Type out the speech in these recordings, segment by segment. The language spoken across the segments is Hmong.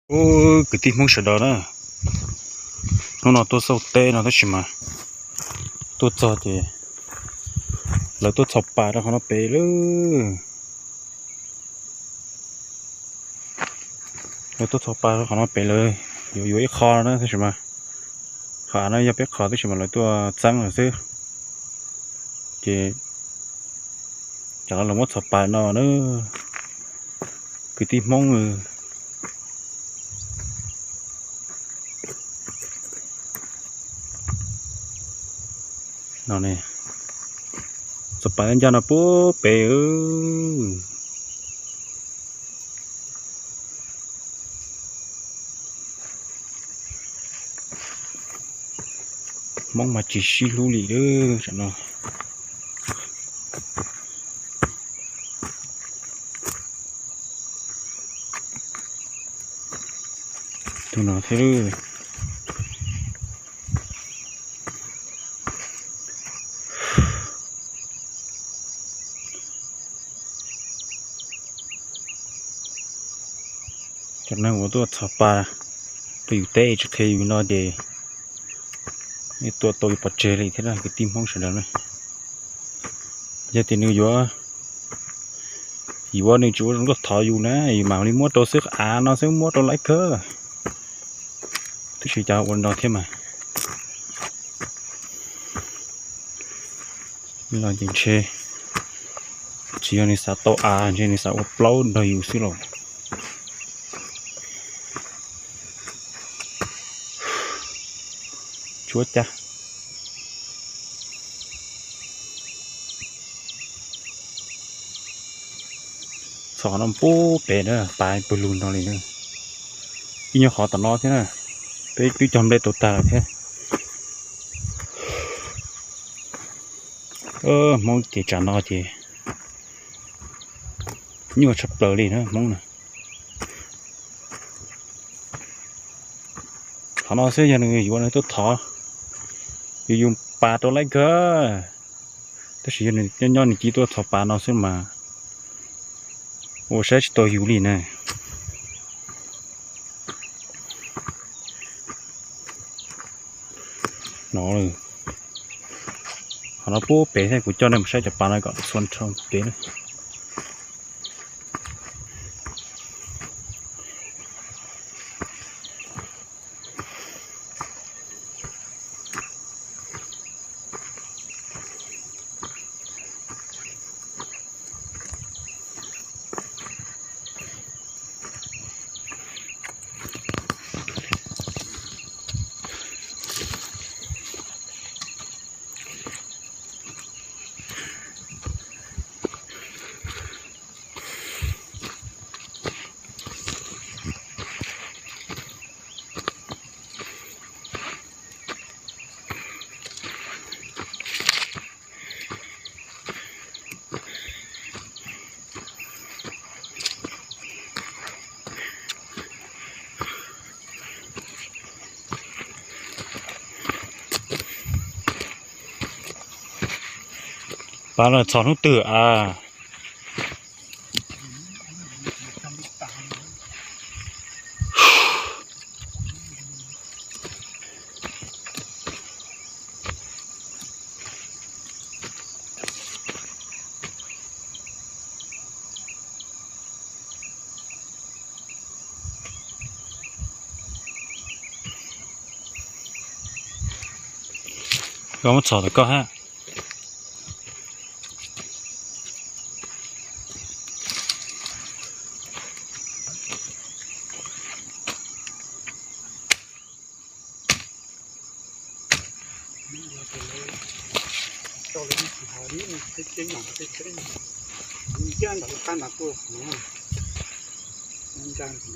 Ub, kwv tij Hmoob sawv daws na, hnub no tuaj xauj teb no tab sis mas tuaj txog ces lawv tuaj txhos pas rau qhov no pem lawm. Lawv tuaj txhos pas rau qhov no pem lawm, yuav yuav ib qho na tab sis mas qhov av no yog peb qhov tab sis mas lawv tuaj txeeb lawm xwb. Ces cov no lawv muab txhos pas no na, kwv tij Hmoob no ne, txhos pas ncaj no puag pem. Hmoob mas tsis sib hlub li lawm tam no. Tus no thiab. Cov neeg uas tuaj txhos pas rau yus teb tsis qhia yus no ces tua tau yus pov tseg li thiab kwv tij Hmoob sawv daws na. Yog tias nws yuav, yuav nws tsis ua zoo tuaj thov yus na, yus mam li muab rau xwb, av no xwb muab rau lawv kawg. Tab sis cov ua no thiab mas los ces ntshe tsis yog nws xav tau av, ntshe nws xav ua plaub nrog yus xwb los. Tshuab cag. Txhos no puag pem na, pas pawg lug no li na. Ib nyuag qhov tom no thiab na, peb twb cog nplej tau tag lawm thiab. Hmoob ces tsam no ces nyuaj tshaj plaws li na Hmoob na. Qhov no xwb yog nws yuav nws tuaj thov, yus yus pas rau laib kawg. Tab sis yog nws nyob nyob nws cia tuaj txhos pas no xwb mas ua saib tsis tau yus li na. No, qhov no puag pem thiab, kuv coj nej mus saib cov pas no kom txhua nrho kev na. Pas no txhos hnub twg a? Koj muab txhos rau koj hab. Ntawm tej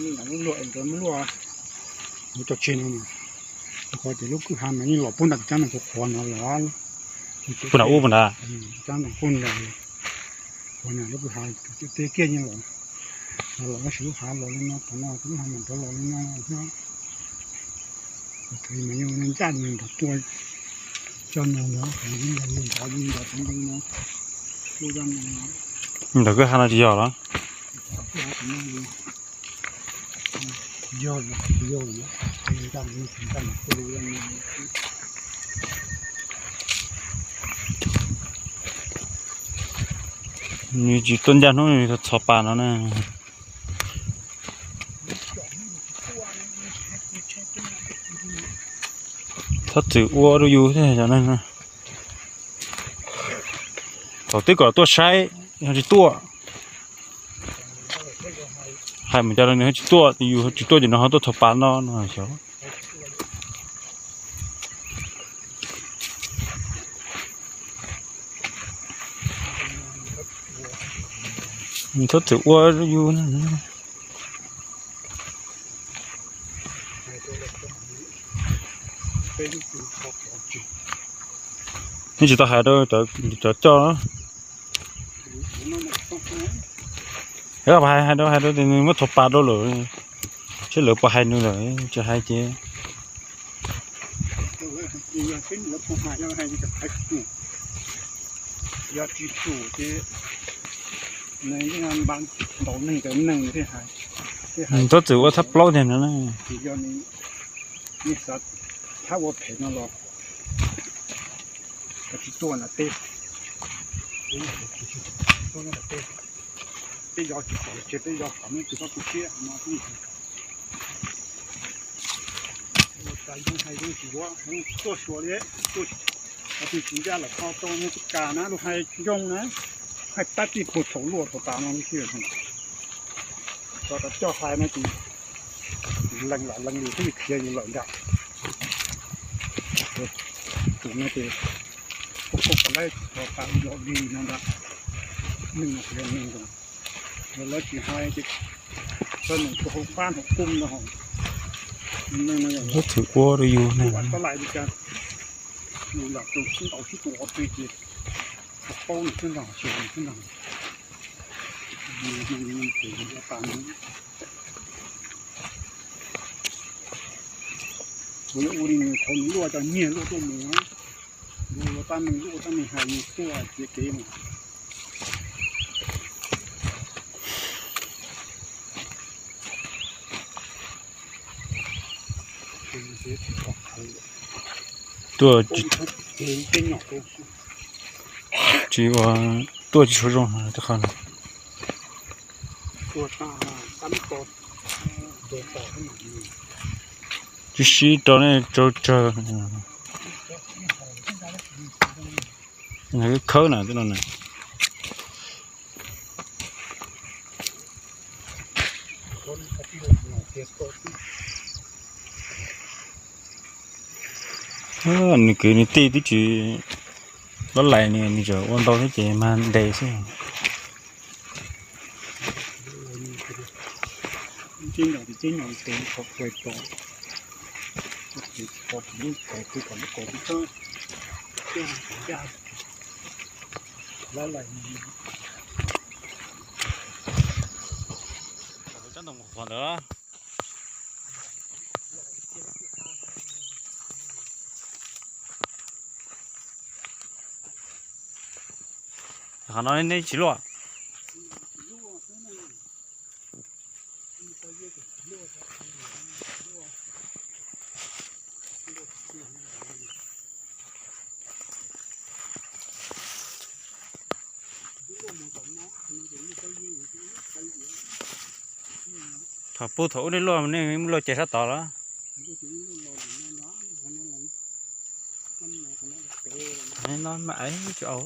neeg ntawd lub luaj es nkawd muab luaj mus tso tseg no, rau qhov tias lub kwj ha mas yeej los puag nram cov cab ntoo qhuav qhuav no los, puag nram ub puag nrad, cab ntoo puag nrad, qhuav nram lub kwj ha, tej kiag yeej los, los tab sis lub hav los li no, tom no lub hav mas nrov los li no thiab. Mas yeej ncaj nws nrov tuaj coj no no, nrov nrov nrov no, tuaj coj no no. Ntawm kwj ha no tsis yog los? Nws tsis tuaj ncaj hnub nws txhos pas no na. Txhob txwm ua rau yus thiab cov neeg no. Thaum twb kom tuaj saib yog tsis tuaj. Hais mus cas los nws ho tsis tuaj, yus tsis tuaj ces nws ho tuaj txhos pas no no xyov. Txhob txwm ua yus. Neb tsis tau hais rau cov coj. Hais hais rau hais rau tias nws muab txhos pas rau lawm, seb lawv puas hais nws lawm, tsis hais ces yog tsis tsum ces nws yeej ntaus neeg cov neeg thiaj hais. Txhob txwm ua thab plaub tiag no na. Yog nws xav thab ua phem no los tsis tuaj nram teb. Peb zov tsis pom tsev, peb zov pom neb tus koj tu siab no. Hais zoo tsis yuav, tuaj xyuas li, tuaj tsis ncaj los kho tau neb tub kas na, luag hais zoo na, hais tab tij puag thaum luaj thaum tas no lub sij hawm. Txog cov coj hais no ces lees lam lees lus twb khiav yus lawm nram. Tus no ces koj koj kom laib txog tas yog li no ntag. Neeg no yog neeg zoo, yog lawv tsis hais ces txog nws tus hauv qab hauv qub no ho. Neeg no yog lawv txwm ua rau yus ne. Ua tab lais li cas, yus lam tus sib ntaus sib tua qhov twg ces paub nws xwb ntag, xyuas nws xwb ntag. Kuv yuav ua li nws thaum nws luaj cov nyiag luaj tuaj mus, luaj tab meeg luaj tab meeg hais nws tuaj txiav kev mus. Tuaj tsis ua, tuaj tsis tshua zoo rau qhov no. Tsis sib rau nej tsawg tsawg. Khawb na tej no na. Nws kwv nws tij twb tsis lob lais, nws tseem ua ntau thiab ces mag ntes xwb. Qhov ntawd, qhov no neb tsis luaj. Thaum puag thaum ub nej luaj, nej muab luaj ces sab tod los. No mas tsis au.